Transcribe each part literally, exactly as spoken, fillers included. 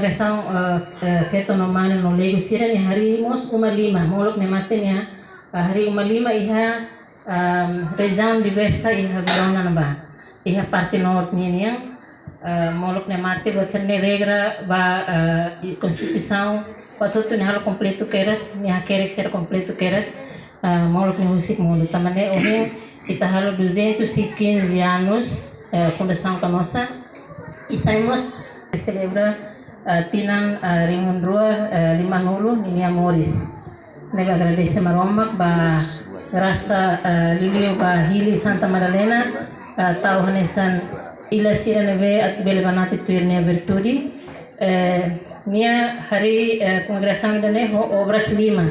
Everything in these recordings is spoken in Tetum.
Kongregasaun, eh, eh, feto no mane no leigu sira-nia harii mós uma lima, molok ne'e mate nia, eh, harii uma lima iha, ehm, rejiaun diversa iha Virona ne'ebá. Iha parte norte ninian, eh, molok ne'e mate buat sira-ne'e regra ba, eh, i konstituisaun, buat hotu nia halo kompletu kedas, nia hakerek sira kompletu kedas, eh, molok ne'e husik monu. Tanba ne'e ohin ita halo duzentos e quinze anos, eh, Fundasaun Canossa, i sai mós selebra, eh, tinan, eh, rihun rua, eh, limanulu ninia moris. Ne'ebé agradese Maromak ba grasa, eh, liuliu ba hili Santa Madalena, eh, tau hanesan ila sira ne'ebé atu bele banati tuir nia virtude. Eh, nia harii, eh, kongregasaun ida-ne'e ho obras lima.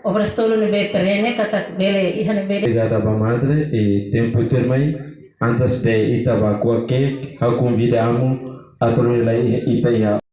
Obras tolu ne'ebé perene katak bele iha ne'ebé. Obrigada ba madre, i tempu tuirmai, antes de ita bá ko'a keik, ha'u konvida amu atu lori lai ita iha